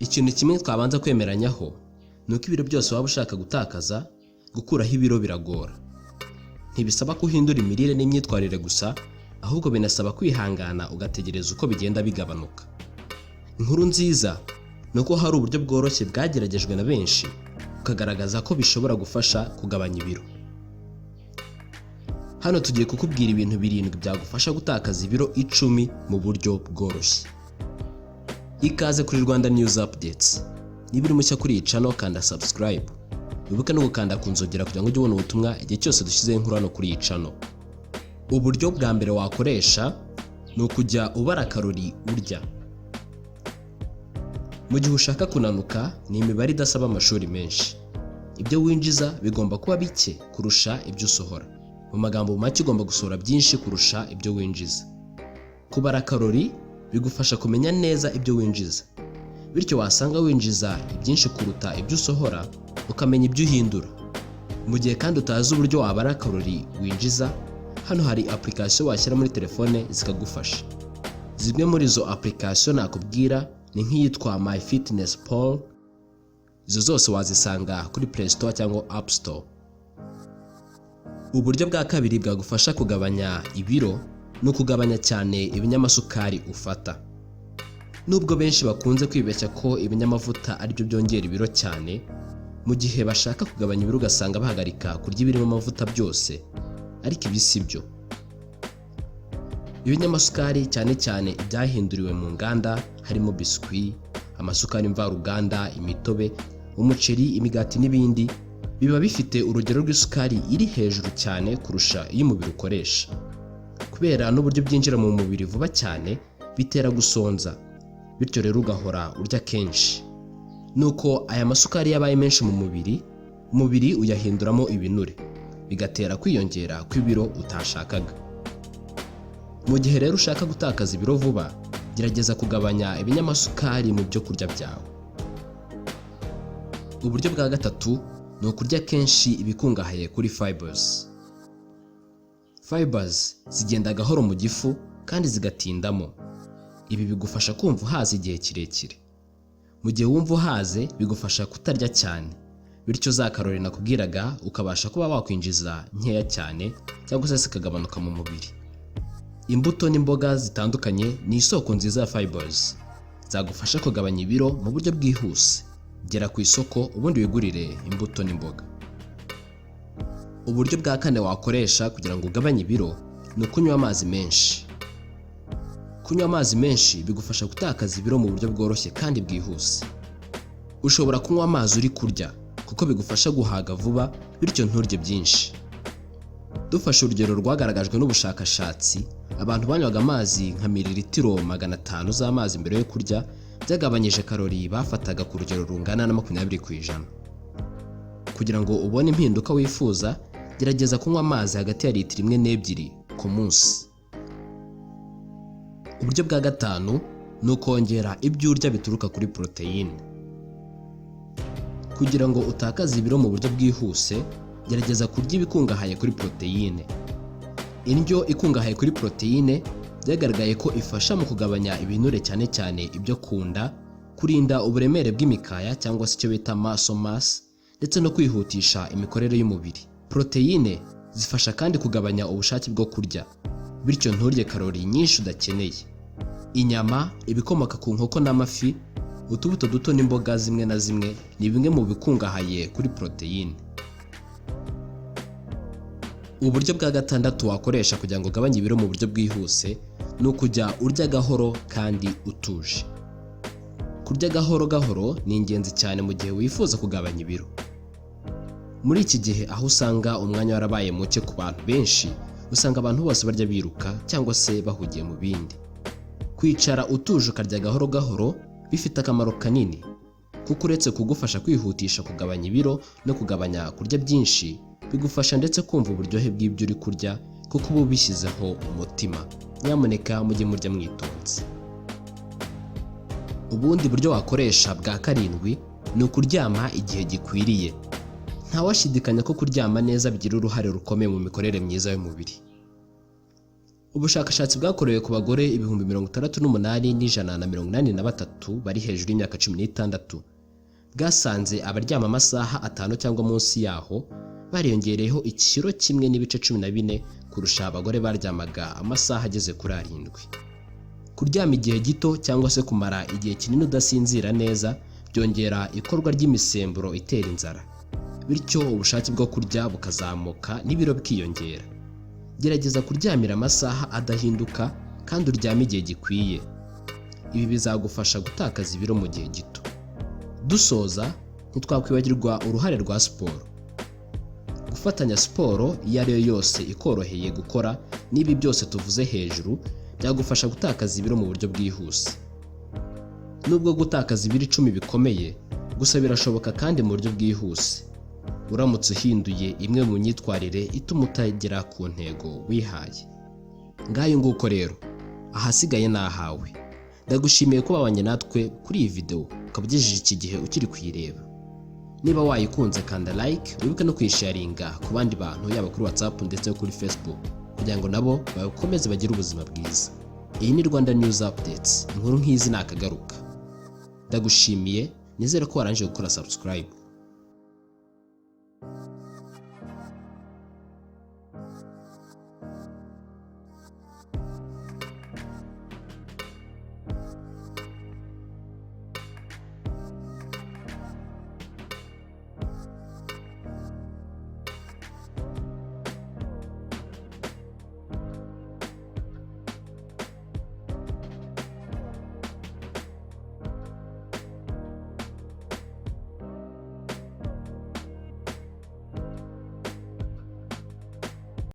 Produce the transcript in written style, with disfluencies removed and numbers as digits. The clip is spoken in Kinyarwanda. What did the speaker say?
Ikintu kimwe twabanza kwemeranyaho ni uko ibiro byose waba ushaka gutakaza, gukuraho ibiro biragora. Ntibisaba ko uhindura imirire n'imyitwarire gusa, ahubwo binasaba kwihangana ugategereza uko bigenda bigabanuka. Inkuru nziza ni uko hari uburyo bworoshye bwageragejwe na benshi, bukagaragaza ko bishobora gufasha kugabanya ibiro. Hano tugiye kukubwira ibintu birindwi byagufasha gutakaza ibiro 10 mu buryo bworoshye. Ikaze kuri Rwanda News Updates. Niba uri mushya kuri iyi channel, kanda subscribe. Wibuke no gukanda ku nzogera kugira ngo ujye ubona ubutumwa igihe cyose dushyizeho inkuru hano kuri iyi channel. Uburyo bwa mbere wakoresha ni ukujya ubara karori urya. Mu gihe ushaka kunanuka, ni imibare idasaba amashuri menshi. Ibyo winjiza bigomba kuba bike kurusha ibyo usohora. Mu magambo make, ugomba gusohora byinshi kurusha ibyo winjiza. Kubara karori bigufasha kumenya neza ibyo winjiza. Bityo wasanga winjiza ibyinshi kuruta ibyo usohora, ukamenya ibyo uhindura. Mu gihe kandi utazi uburyo wabara karori winjiza, hano hari application washyira muri telefone zikagufasha. Zimwe muri izo application nakubwira ni nk'iyitwa MyFitnessPal. Izo zose wazisanga kuri Play Store cyangwa App Store. Uburyo bwa kabiri bwagufasha kugabanya ibiro ni ukugabanya cyane ibinyamasukari ufata. Nubwo benshi bakunze kwibeshya ko ibinyamavuta aribyo byongera ibiro cyane, mu gihe bashaka kugabanya ibiro ugasanga bahagarika kurya ibirimo amavuta byose, ariko ibi si byo. Ibinyamasukari, cyane cyane ibyahinduriwe mu nganda, harimo biswi, amasukari mvaruganda, imitobe, umuceri, imigati n'ibindi, biba bifite urugero rw'isukari iri hejuru cyane kurusha iyo umubiri ukoresha. Kubera n'uburyo byinjira mu mubiri vuba cyane, bitera gusonza, bityo rero ugahora urya kenshi. Nuko aya masukari iyo abaye menshi mu mubiri, umubiri uyahinduramo ibinure, bigatera kwiyongera kw'ibiro utashakaga. Mu gihe rero ushaka gutakaza ibiro vuba, gerageza kugabanya ibinyamasukari mu byo kurya byawe. Uburyo bwa gatatu ni ukurya kenshi ibikungahaye kuri fibers. Fibers zigenda gahoro mu gifu kandi zigatindamo. Ibi bigufasha kumva uhaze igihe kirekire. Mu gihe wumva uhaze, bigufasha kutarya cyane, bityo za karori nakubwiraga ukabasha kuba wakwinjiza nkeya cyane cyangwa se zikagabanuka mu mubiri. Imbuto n'imboga zitandukanye ni isoko nziza ya fibers zagufasha kugabanya ibiro mu buryo bwihuse. Gera ku isoko ubundi wigurire imbuto n'imboga. Uburyo bwa kane wakoresha kugira ngo ugabanye ibiro ni ukunywa amazi menshi. Kunywa amazi menshi bigufasha gutakaza ibiro mu buryo bworoshye kandi bwihuse. Ushobora kunywa amazi uri kurya, kuko bigufasha guhaga vuba, bityo nturye byinshi. Dufashe urugero rwagaragajwe n'ubushakashatsi, abantu banywaga amazi nka mililitiro 500 z'amazi mbere yo kurya, byagabanyije karori bafataga ku rugero rungana na 20%. Kugira ngo ubone impinduka wifuza, gerageza kunywa amazi hagati ya litiro 1 n'ebyiri ku munsi. Uburyo bwa gatanu ni ukongera ibyo urya bituruka kuri poroteyine. Kugira ngo utakaze ibiro mu buryo bwihuse, gerageza kurya ibikungahaye kuri poroteyine. Indyo ikungahaye kuri poroteyine byagaragaye ko ifasha mu kugabanya ibinure, cyane cyane ibyo ku nda, kurinda uburemere bw'imikaya cyangwa se icyo bita muscle mass, ndetse no kwihutisha imikorere y'umubiri. Poroteyine zifasha kandi kugabanya ubushake bwo kurya, bityo nturye karori nyinshi udakeneye. Inyama, ibikomoka ku nkoko n'amafi, utubuto duto n'imboga zimwe na zimwe ni bimwe mu bikungahaye kuri poroteyine. Uburyo bwa gatandatu wakoresha kugira ngo ugabanye ibiro mu buryo bwihuse ni ukujya urya gahoro kandi utuje. Kurya gahoro gahoro ni ingenzi cyane mu gihe wifuza kugabanya ibiro. Muri iki gihe aho usanga umwanya warabaye muke ku bantu benshi, usanga abantu bose barya biruka cyangwa se bahugiye mu bindi. Kwicara utuje ukarya gahoro gahoro bifite akamaro kanini, kuko uretse kugufasha kwihutisha kugabanya ibiro no kugabanya kurya byinshi, bigufasha ndetse kumva uburyohe bw'ibyo uri kurya, kuko uba ubishyizeho umutima. Nyamuneka mujye murya mwitonze. Ubundi buryo wakoresha bwa karindwi ni ukuryama igihe gikwiriye. Ntawashidikanya ko kuryama neza bigira uruhare rukomeye mu mikorere myiza y'umubiri. Ubushakashatsi bwakorewe ku bagore 68,183 bari hejuru y'imyaka 16 bwasanze abaryama amasaha 5 cyangwa munsi yaho bariyongereyeho ikiro 1.14 kurusha abagore baryamaga amasaha ageze kuri 7. Kuryama igihe gito cyangwa se kumara igihe kinini udasinzira neza byongera ikorwa ry'imisemburo itera inzara, bityo ubushake bwo kurya bukazamuka n'ibiro bikiyongera. Gerageza kuryamira amasaha adahinduka kandi uryame igihe gikwiye. Ibi bizagufasha gutakaza ibiro mu gihe gito. Dusoza, ntitwakwibagirwa uruhare rwa siporo. Gufatanya siporo iyo ari yo yose ikoroheye gukora n'ibi byose tuvuze hejuru byagufasha gutakaza ibiro mu buryo bwihuse. Nubwo gutakaza ibiro 10 bikomeye, gusa birashoboka kandi mu buryo bwihuse, uramutse uhinduye imwe mu myitwarire ituma utagera ku ntego wihaye. Ngayo nguko rero, ahasigaye ni ahawe. Ndagushimiye ko wabanye natwe kuri iyi video, ukaba ugejeje iki gihe ukiri kuyireba. Niba wayikunze, kanda like, wibuke no kuyisharinga ku bandi bantu, yaba kuri WhatsApp ndetse no kuri Facebook, kugira ngo nabo bakomeze bagire ubuzima bwiza. Iyi ni Rwanda News Updates, inkuru nk'izi nakagaruka. Ndagushimiye, nizere ko warangije gukora subscribe.